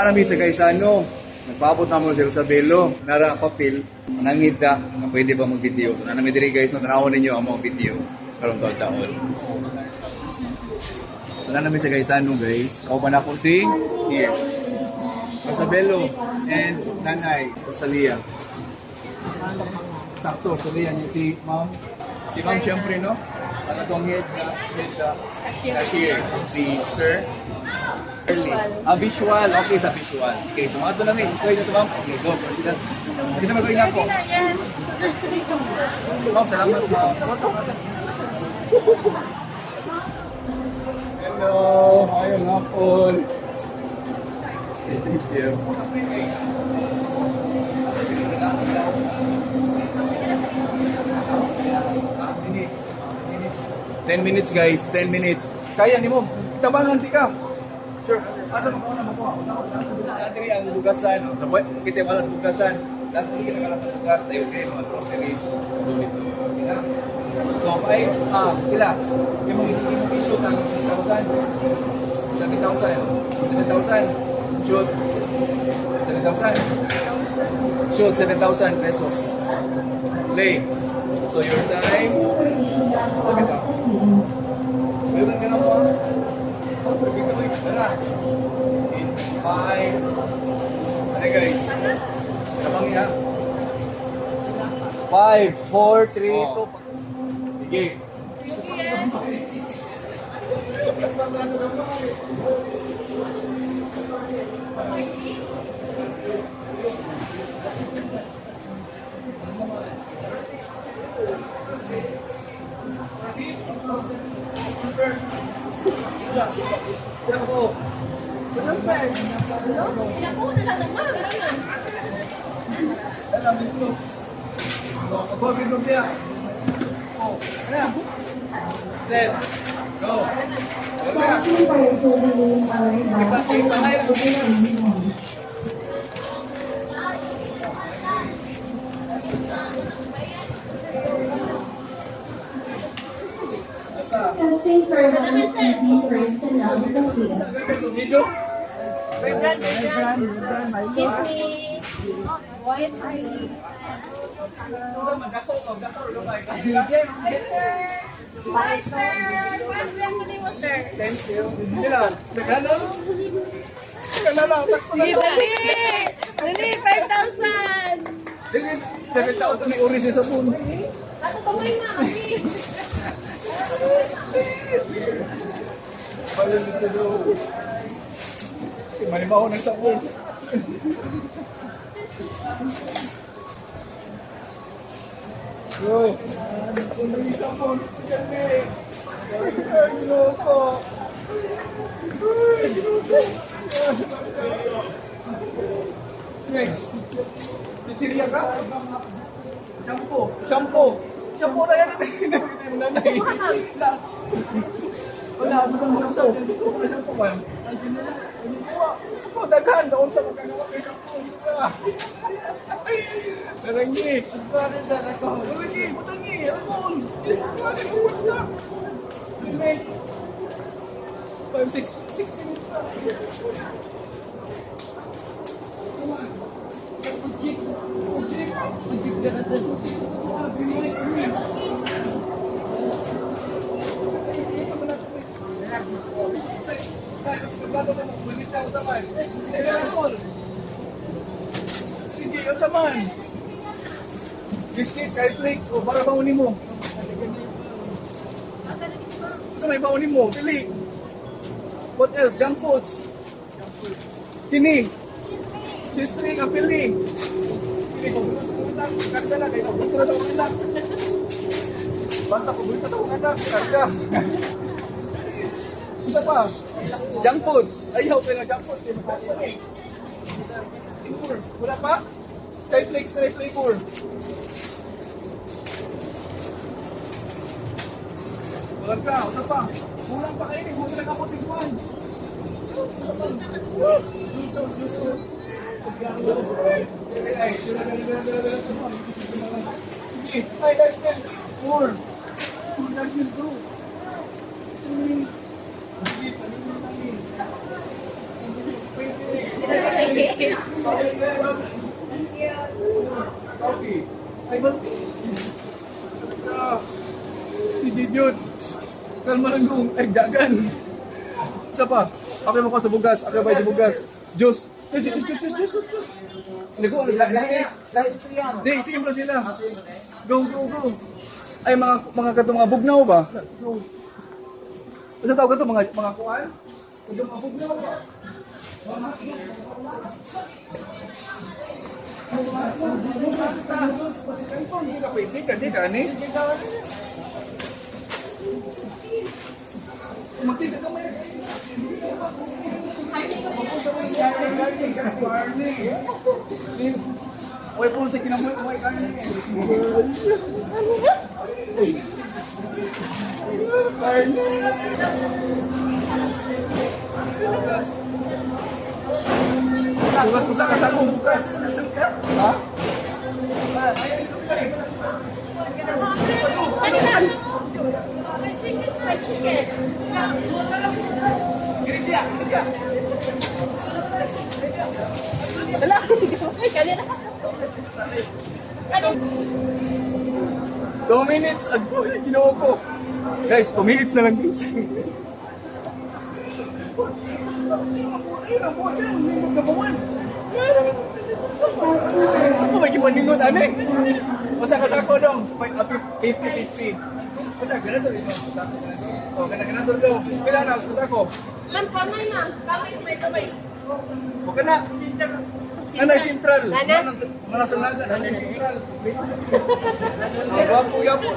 Namin sa Gaisano. Nagpaabot na mo si Rosabelo. Nara ang papel. Nangita nga pwede ba mag-video. So, naa nami diri, guys. No, tanawon ninyo ang mga video. Karong taon-taon. So naa nami sa Gaisano, guys. Kauban ako si here. Rosabelo and Nanay Rosalia. Sakto, Rosalia niya si Ma'am. Si Ma'am siyempre, no? Ang atong head na head sa cashier. Si Sir. Visual. Ah, visual. Okay, sa visual. Okay, so mga ito namin. Ikaw na ito, ma'am. Okay, go. President. Kasi mag na ako. Ma'am, salamat, ma'am. Hello. Ayong hapon. Thank you. Minutes. 10 minutes, guys, 10 minutes. Kaya ni mo. Tabangan di ka. Sure. Asa mo na makuha? Diri ang bugasan. No? Taboy, kita wala sa bugasan. Last week kita wala sa bugas tayo kay mga groceries. Dito. Kita. So, ay, pila. Yung mga issue ang 6,000. 7,000. 7,000. Shoot. 7,000. Shoot, 7,000 pesos. Play. So your time, 7,000. Meron ka na mo, ah. Perfect na kayo. Tara. In five. Ano, guys? Tabang niya. Five, four, three, two. Sige. Ako. Ilang na lang naman, meron na. Alam mo. Ako, bigong niya. Oh, ano? Set. Go. Ano na? Ipakay lang. Testing for these personnel proceeds. Video? Brand, brand. Kiss me. Kiss me. Bye, sir. Bye, mo, sir. Thank you. Sila, nagano? Nagano lang, sakto na. Dali! Dali, 5,000! This is 7,000 may uri siya sa puno. Ato kamay, ma. Okay. Balon dito daw. Malimaho ng sabon. Yo. Ano yung sabon? Ganda. Ay, ginoo. Ay, ginoo. Next. Chichirya ka? Shampoo. Shampoo. Shampoo na yan. Nanay. Wala, ano sa mga shampoo? Wala shampoo man. Ako, daghan. Doon sa magkagawa kay shampoo. Narangi. Narangi. Butangi. Alcohol. Alcohol na. 5, 6, 6 minutes na. Ujik. Ujik. Ujik na natin. Sige, yun sa man. Biscuits, flakes, o para baunin mo. Sa may baunin mo, dili. What else? Junk foods. Kini. Cheese ring, ang pili. Kini, paborito sa akong anak. Karga na, kaya paborito na sa akong anak. Basta paborito sa akong anak, karga. Isa pa. Junk foods. Ayaw, pero junk foods. Kaya magkakaroon eh. Flavor. Wala pa? Skyflakes na may flavor. Wala ka, wala pa. Kulang pa kayo, huwag na ako tigwan. Juices, juices. Sige, ay, guys, friends. Four. Four, guys, bro. Three. Sige, paligid namin. Pwede. Coffee. Ay, ba't? Ah, si Gideon. Kalma lang dong. Ay, dagan. Isa pa. Okay mo ka sa bugas. Okay ba sa bugas? Diyos. Diyos, Diyos, Diyos, Diyos, Diyos, Diyos. Nagawa na sila. Di, sige pa sila. Go, go, go. Ay, mga kato, mga bugnaw ba? Basta tawag kato, mga kuan? Kato, mga bugnaw ba? Di ka, di ka, ani? Magtika ka may. Uy, po sa kinamoy, uy, karne. Karne. Bukas. Bukas kung saan ka bukas. Ha? Ano na? Fried chicken. Wala. Kanina. Ano? 2 minutes. Agoy, ginawa ko. Guys, 2 minutes na lang, guys. Ako may gipaningot, ani? Basta kasako dong. 50-50. Basta ganito ito. Kasako ganito. Oh, ganito ganito dong. Pila na kasako. Ma'am, kamay, ma'am. Kamay, kamay, kamay. Huwag ka na. Nanay Sentral. Mana sa naga, Nanay Sentral. Gwapo, yapo.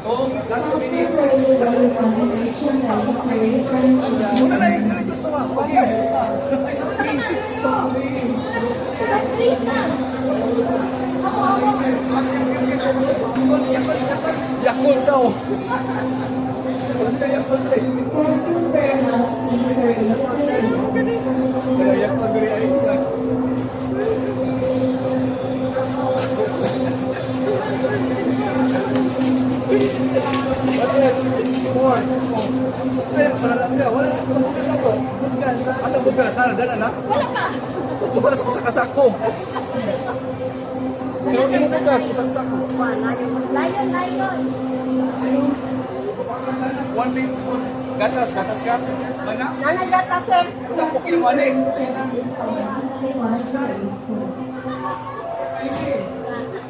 Oh, last 2 minutes. Muna na yun, diyos naman. Okay. Ay, sa please. Sa please. Last three, ma'am. Yakult daw. Yakult eh. Testing for loudspeaker 8%. Kaya Yakult diri ay. What else? Four. Ay, para lang ka. Wala na sa bugas na to. Asa bugas? Sana, dala na. Wala pa. Wala sa kusakasako. Pero yung bugas, kusakasako. Lion, lion. 1 liter. Gatas, gatas ka? Mana? Nanay gata, sir. Sa pukil mo, ani?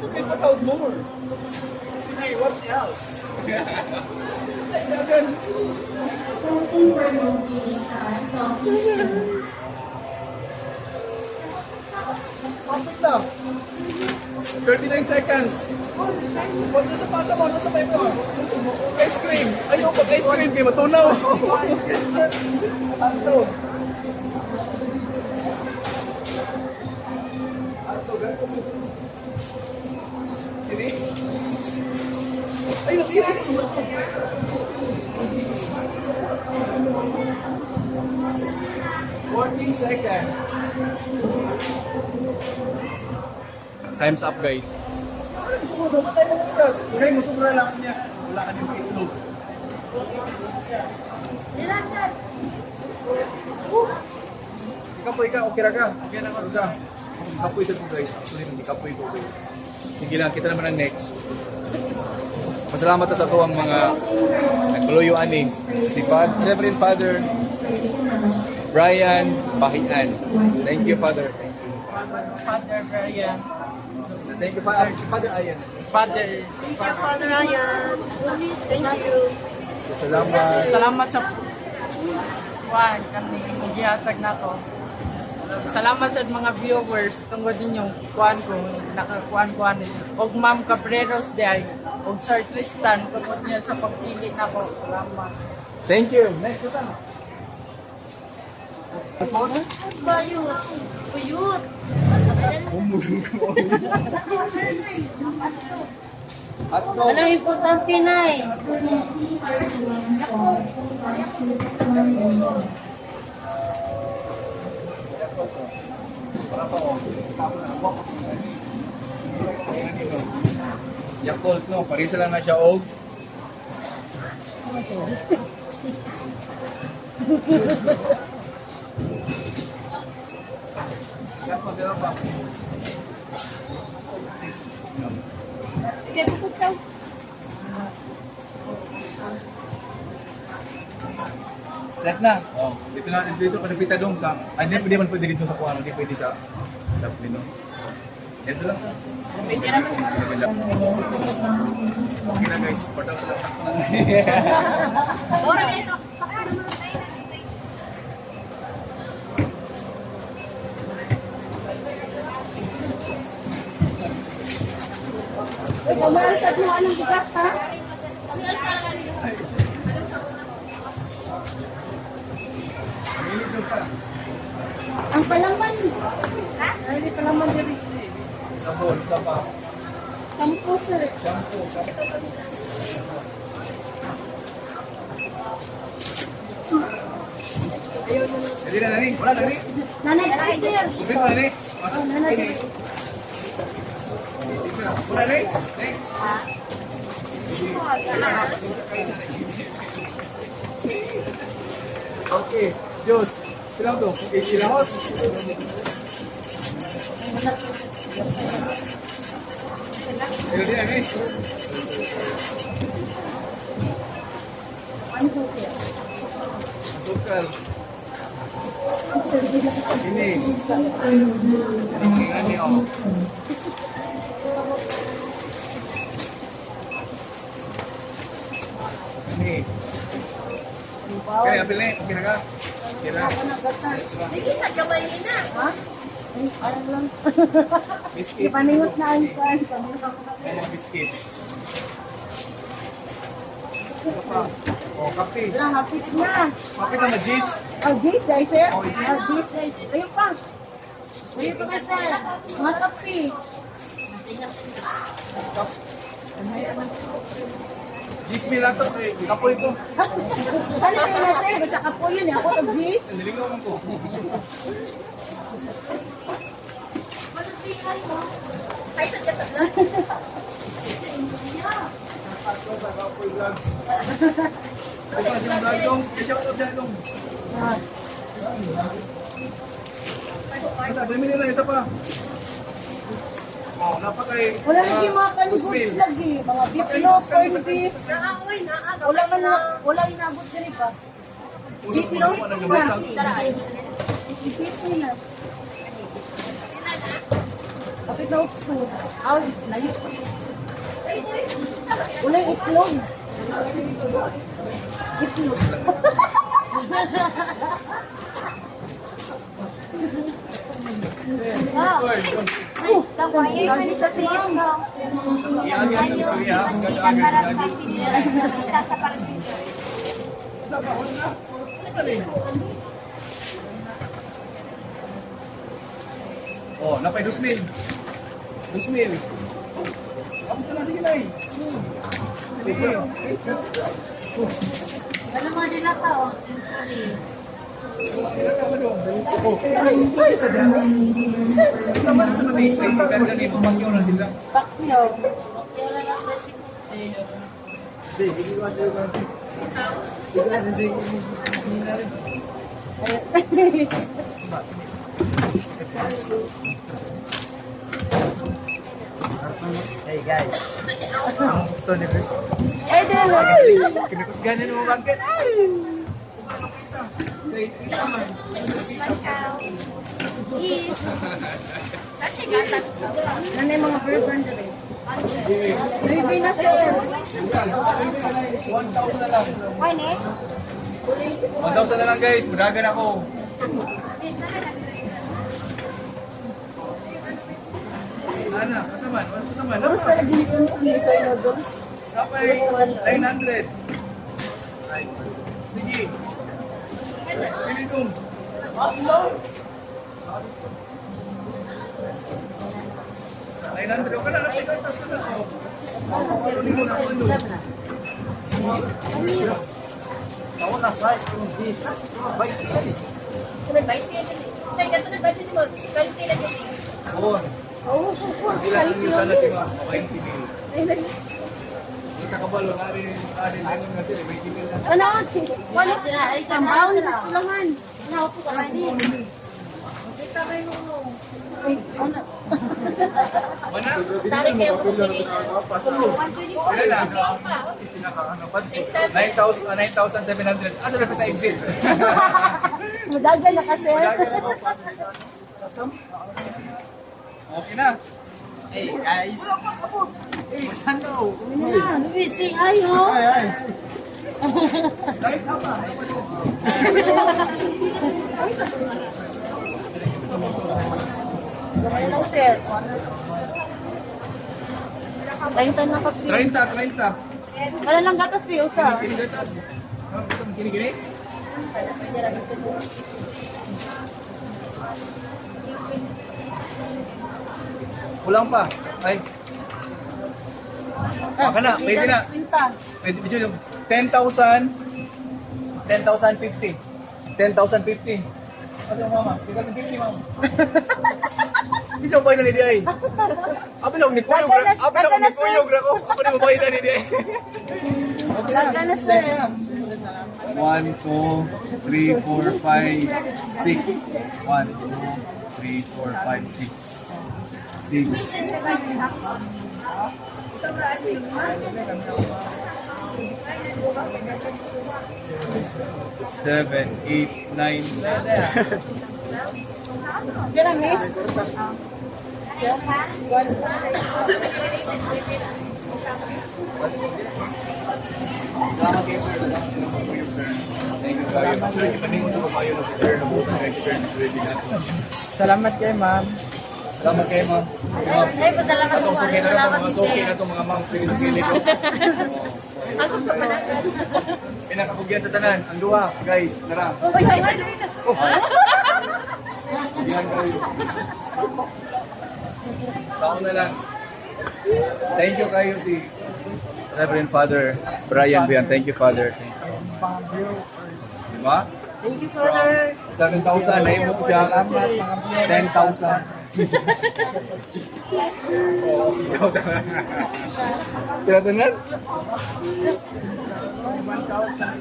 Hindi pa tawag more. Sige, what else? Ay, dagan. Testing for movie coffee sir. Kapit na. 39 seconds. Huwag na sa pasa mo, ano sa may mo? Ice cream. Ayaw pag ice cream, kay matunaw. Anto. Anto, ganito. Ini? Ay, nakita. 14 seconds. Time's up, guys. Matay mo oras. Okay, musubra lang niya. Wala ka dito itlog. Nila, sir. Kapoy ka, okay ra ka. Okay na ka. Kapoy sa ko, guys. Actually, hindi kapoy ko, guys. Sige lang, kita naman ang next. Pasalamat sa ato ang mga nagpuluyo ani si Father, Reverend Father Brian Bahian. Thank you, Father. Thank you. Father Brian. Thank you, Father, Father Ian. Father. Thank you, Father Ryan. Thank you. Salamat. Salamat sa kuan kani gihatag nako. Salamat sa mga viewers tungod ninyong kuan ko nakakuan kuan is og Ma'am Cabreros di ay og Sir Tristan tungod niya sa pagpili nako. Salamat. Thank you. Next time. Bayot. Puyot. At no. Walang importante na eh. Testing for 1, 4, 2, 1. Para pa oh. Tapo na ako. Yakult no, parisa lang na siya og. Yan pa, dala pa. Kaya bukod daw. Set na. Oh, dito na dito pa napita dong sa. Ay, hindi pwede man pwede dito sa kuan, hindi pwede sa Dublin, no. Dito lang. Pwede naman. Okay na guys, 4,000 lang sakto na. Ora na ito. Uy, kamahal sa mo anong bugas ha? Ang alsa lang niyo. Anong sa una? Mamili doon pa. Ang palaman. Ha? Ay, hindi palaman diri. Sabon, sapa, Sampo, sir. shampoo, shampoo. Hindi na nani, wala nani. Nanay, ay, sir. Kubit na nani. Oh, nanay, diri. Wala nani. Next. Okay, Diyos. Sila to. Okay, sila ko. Ayun din, nani. Ano po, sir? Sukal. Ini. Ini ini oh. Ini. Kaya apil ni, okay na ka? Okay na. Ako nagatan. Sige sa gamay ni na. Ha? Ay, parang lang. Biscuit. Ipaningot na ang kuan. Paningot ako. May mga biscuit. Ito pa. Oh, kape. Wala, hapit na. Kape na ma-juice. Oh, juice, guys, sir. Oh, juice. Oh, juice, guys. Ayun pa. Ayun pa, guys, sir. Mga kape. Juice meal lang to. Eh, kapoy ko. Ano kayo na, sir? Basta kapo yun. Eh. Ako tag-juice. Nilingaw man ko. Ay sa sa vlog. Kapoy vlogs. Ito na siyang vlog dong. Shout out siya dong. Ah, Isa, bumili na isa pa. Oh, napakay. Wala lagi mga Goods kanigoods meal. lagi. Mga beef no, corn beef. Naa oy, naa. Wala man na, wala inabot diri pa. Ulos mo sa ng gabay. Tara ay. Isip nila. Kapit na ukso. Aw, layo. Ay, ay. Wala yung itlog. Itlog. Oy, Ay, tama. Ay, sa siya. Iagi ang istorya. Agad-agad. Isa pa, wala na. Ano eh? Oh, napay 2,000. 2,000. Abot na sige na eh. Sige. Ano mga dilata oh, century. Oh, ay, sa dami. Tama na sa mga isip, ganda ni Pacquiao na sila. Pacquiao. Wala lang basic. Hey guys, ang gusto ni Chris. Ay, dalo. Kinakusganan mo bakit? Is. Sa siya gatas. Nanay mga bourbon diri. Baby na sir. 1,000 na lang. Why ne? 1,000 na lang guys, mudagan ako. Ana, kasaman, mas kasaman. Pero sa lagi nito ang isa yung noodles. Kapay, 900. Ay, sige. Pili dong. 900. Okay na, nakikita ka na. Oh, ano mo sa ano? Ako na size kung this. Bike yan eh. May bite yan eh. Sa ganito na budget mo. 20 lang yun eh. Oo. Oo, oh, Hindi lang yun sana si Ma'am. 20 mil. Kita kabalo na rin na rin nga sila may tingin na. Ano? Wala sila. Ay, sambaw nila sa kulangan. Naupo ka rin. Ay, ano? Wala. Sorry kayo po tumigil. Wala na. 9,000, 9,700. Asa dapat na exit? Madagal na kasi. Okay na. Hey guys. Eh, ano? Ano na? Luis, say hi, oh. Ay, ay. Kahit tama. Hello, sir. 30 na kape. 30, 30. Wala lang gatas, Piosa. Kini gatas. Kini kini. Kulang pa. Ay. Baka na, pwede na. Pwede video yung 10,000, 10,050. 10,050. Asa mama? 10,050, mama. Isa ba na ni Di ay? Abi lang ni Kuyog. Abi lang ni Kuyog ra ko. Ako ni mabayad na ni Di ay. Okay na. Dagan na, sir. 1, 2, 3, 4, 5, 6. 1, 2, 3, 4, 5, 6. 6. 7, 8, 9. Yan na, miss. Salamat kayo, sir. Salamat sa mga sir. Thank you kayo. Actually, ipaningon ko kayo na si sir. Nabutan kayo si sir. Nasuwede na. Salamat kay ma'am. Salamat kayo, ma'am. Ma'am. Ay, pasalamat Atong ko. suki na Salamat, mga suki na itong mga ma'am. Pili-pili ko. Ako pa pala. Pinakabugyan sa tanan. Ang duha, guys. Tara. Uy, ay, ay. Bugyan kayo. Sa na lang. Thank you kayo si Reverend Father Brian Bian. Thank you, Father. Thank you so much. Diba? Thank you, Father. 7,000 na imo siya. 10,000. Oh, ikaw na. Tinatanan?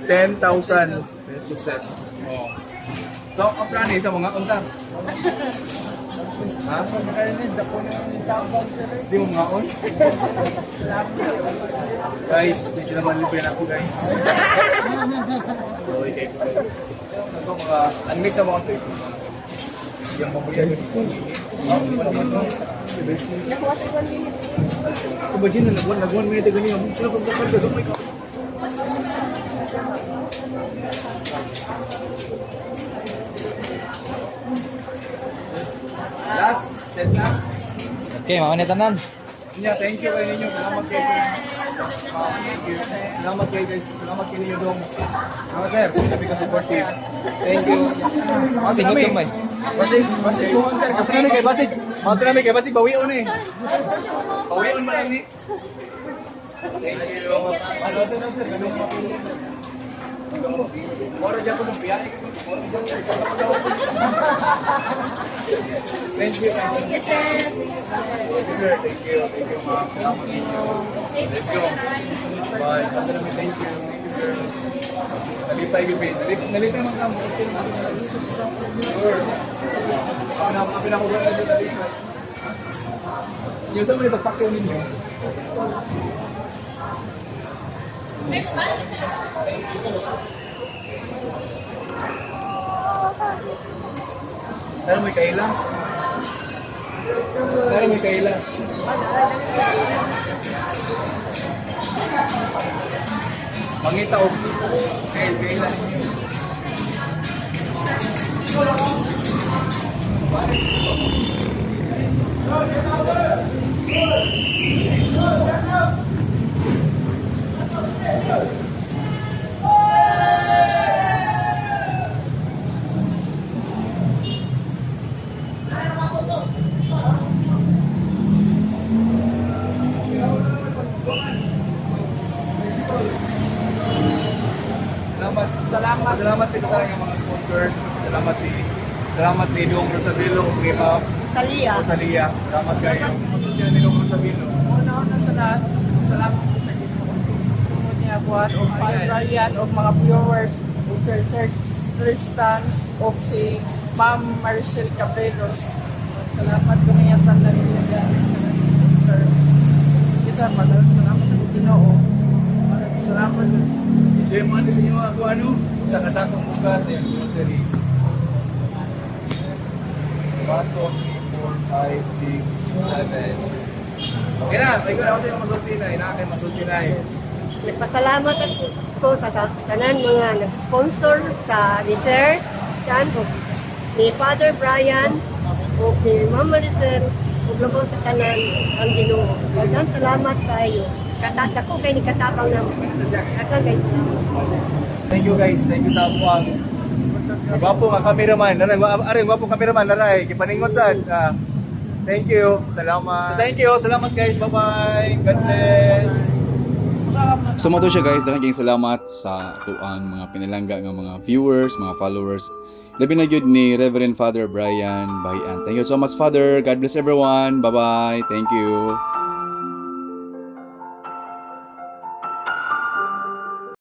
10,000 success. Oh. So, ang plan is sa mga unta. Ha? Di mo mga on? Guys, di sila manlibre na ako, guys. Okay, kay Ito mga, ang next sa mga to is mga yung mabuya yun. Nakuha sa 1 minute. Imagine na nag 1 minute ganyan. Wala pang kapal ka, my God. Last, set na. Okay, mga tanan. Yeah, thank you kayo ninyo. Salamat kayo. Thank you. Salamat kayo guys. Salamat kayo ninyo dong. Salamat sir. Sabi ka supportive. Thank you. Mati Tingog kami. gamay. Basig, basig. Mati kami kay basig. Mati kami kay basig. Bawion eh. Bawion man lang ni. Thank you. Ano sir, ano, sir? Ganun pa. Moro dyan ko nung biyahe. Moro dyan ko. Thank you. Thank you, sir. Thank you, sir. Thank you. Thank you, ma'am. Salamat ninyo. Thank you, Let's sir. go. Bye. Kanta namin. Thank you. Thank you, girls. Nalipay, gabi. Nalipay man kamo. Sure. Ako na ako gano'n sa nalipay. Yung saan mo na pagpakyaw ninyo? Pero may kaila. Pero may kaila. Mangita og kail kaila ninyo. Salamat. Salamat. Salamat sa tayo mga sponsors. Salamat ni Dong Rosabelo ug ni Ma'am Salia. Rosalia. Salamat kayo. Ni Dong Rosabelo. Una-una sa lahat, salamat po sa Ginoo. kuan og Father Ryan og mga viewers ug Sir Sir Tristan og si Ma'am Maricel Cabreros. Salamat ko niya tanan niya, sir. Kita maraming salamat sa Ginoo. Maraming salamat. Enjoy mo sa inyo mga kuha, ano? Sa kasakong bugas na yung groceries. 1, 2, 3, 4, 5, 6, 7. Okay na, ikaw na ako sa iyong masulti na. Inakay masulti na eh. Nagpasalamat ako sa tanan mga nag-sponsor sa ni Sir Stan ug ni Father Brian ug ni Ma'am Maricel ug labaw sa tanan ang Ginoo. Daghang salamat kayo. Kata dako kay ni katabang namo. Daghang kay salamat. Thank you guys. Thank you sa ako ang gwapo nga cameraman. Naray, aray, gwapo cameraman. Naray, kipaningot sad. Ah, thank you. Salamat. Thank you. Salamat guys. Bye-bye. God bless. So mao to siya guys, daghang kayong salamat sa atuang mga pinalangga nga mga viewers, mga followers. Labi na gyud ni Reverend Father Brian Bahian. Thank you so much, Father. God bless everyone. Bye-bye. Thank you.